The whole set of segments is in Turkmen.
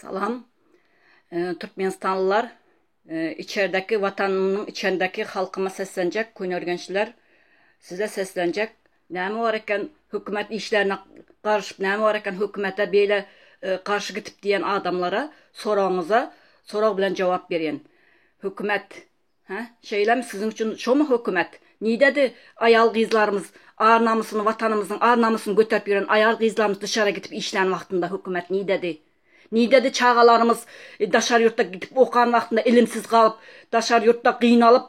Salam. Türkmenistanlylar, içerdäki Watanymyň içindäki halkyma seslenjek, köneürgençliler size seslenjek. Näme bar eken hökümet işlerine garyşyp, näme bar eken hökümete beýle garşy gitip diýen adamlara soragyňyza sorag bilen jogap berýän. Hökümet Hä? Şeýlemi siziň üçin şomy hökümet? Nidedi aýal gyzlarymyz ar namysyny watanymyzyň ar namysyny göterip ýören aýal gyzlarymyz dyşara gidip işlän wagtynda hökümet nidedi? Nidedi çagalarymyz daşary ýurtda gidip okan wagtynda ilimsiz galyp daşary ýurtda gynalyp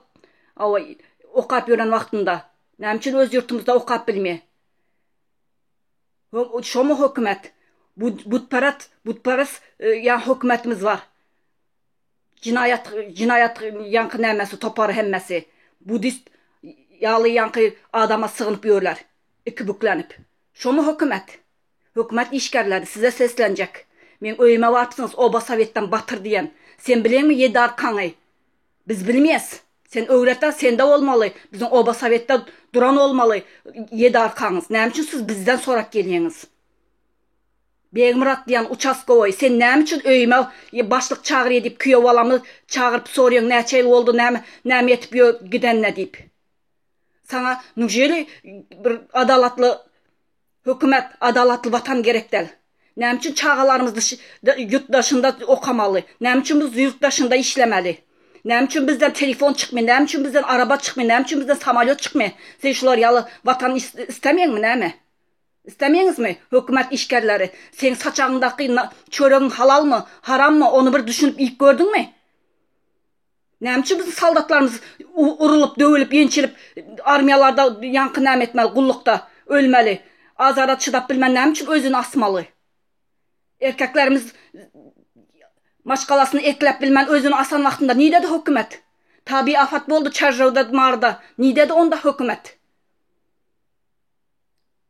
hawa okap ýören wagtynda? Näme üçin öz ýurtumyzda okap bilmeýä? Şomy hökümet? Butparaz butparaz ýa hökümetimiz bar. Jinaýat jinaýat ýaňky nämesi topary hemmesi budist ýaly ýaňky adama sygynyp ýörler ikibüklenip. Şomy hökümet? Hökümet işgärleri size seslenjek. Meň öýüme barypsyňyz oba sowetden batyr diýen. Sen bileňmi ýedi arkaňy? Biz bilmeýäs. Sen öwret-ä sende bolmaly biziň oba sowetde duran bolmaly ýedi arkaňyz. Näme üçin siz bizden sorap gelýäňiz? Begmyrat diýen uçastkowoý sen näme üçin öýüme başlyk çagyrýa diýip küýew balamy çagyryp sorýaň näçe ýyl boldy näme näme etip ýör gidenine diýip. Saňa nujeli bir adalatly hökümet adalatly watan gerek däl. Näme üçin çagalarymyz ýurt daşynda okamaly? Näme üçin biz ýurt daşynda işlemeli? Näme üçin bizden telefon çykmaýar? Näme üçin bizden araba çykmaýar? Näme üçin bizden samolýot çykmaýar? Sen şular ýaly watan islemeýäňmi näme? Islemeýäňizmi, hökümet işgärleri? Seň saçagyňdaky çöregiň halalmy, harammy, ony bir düşünip iýip gördüňmi? Näme üçin biziň soldatlarymyz urulyp, döwülip, ýençilip, armiýalarda ýaňky näme etmeli, gullukda ölmeli? Azara çydap bilmän näme üçin özüni asmaly? Erkeklerimiz maşgalasyny ekläp bilmän özüni asan wagtynda nirede hökümet? Tabiý afat boldy Çarjawda, Maryda, nirede onda hökümet?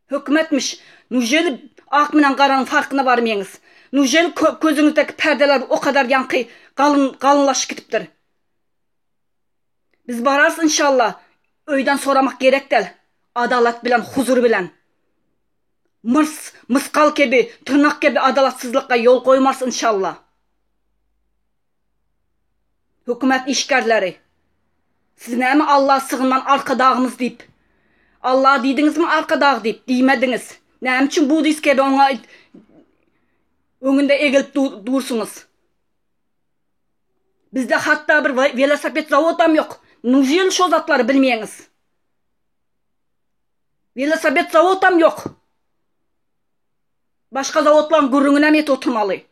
Hökümetmiş. Nujeli ak bilen garanyň farkyna barmaýaňyz. Nujeli közüňizdäki perdeler o kadar ýaňky galyn galynlaşyp gidipdir. Biz bararys inşallah. Öýden soramak gerek däl. Adalat bilen huzur bilen. Myrs, myskal kebi, tyrnak kebi adalatsyzlykga ýol goýmarys inşallah. Hökümet işgärleri. Siz näme Alla sygynman Arkadagymyz diýip. Alla diýdiňizmi Arkadag diýip, diýmediňiz. Näme üçin budist kebi oňa öňünde egilip dursuňyz? Bizde hatda bir welosiped zawodam ýok. Nujeli şo zatlary bilmeýäňiz? Welosiped zawodam ýok. Başga zawodlaryň gürrüňinem et oturmaly.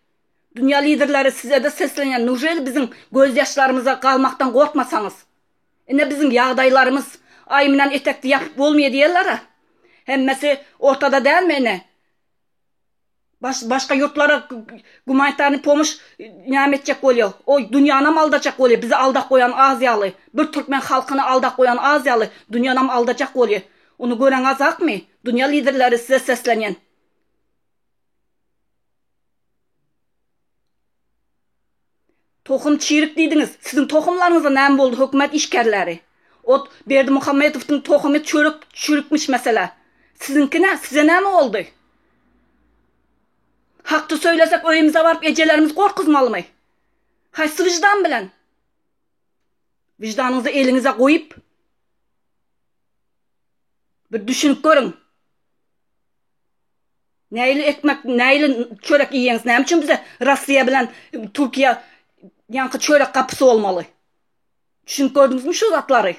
Dünýä liderleri sizede seslenýän nujeli biziň göz ýaşlarymyza galmakdan gorkmasaňyz. Ine biziň ýagdaýlarymyz aý bilen etekde ýapyp bolmaýa diýerlera. Hemmesi ortada dälmi ine. Baş başga ýurtlara gumanitarny pomoş näme etjek bolýa. O dünýanam aldajak bolýa bizi aldap goýan aziýaly. Bir türkmen halkyny aldap goýan aziýaly dünýanam aldajak bolýa. Ony göreňazakmy? Dünýä liderleri size seslenýän. Tohum çirik diýdiňiz. Siziň tohumlaryňyza näme boldy hökümet işgärleri? Ot Berdimuhamedowdyň tohumy çörek çürükmiş meselä. Siziňki nä? Size näme boldy? Hakda söýlesek öýümize baryp ejelerimizi gorkuzmalymy? Haýsy wyždan bilen? Wyždanyňyzy eliňize goýup bir düşünip görüň. Nähili ekmek, nähili çörek iýeňiz? Näme üçin bize Rossiýa bilen Türkiýe ýaňky çörek gapysy bolmaly? Düşünip gördüňizmi şu zatlary?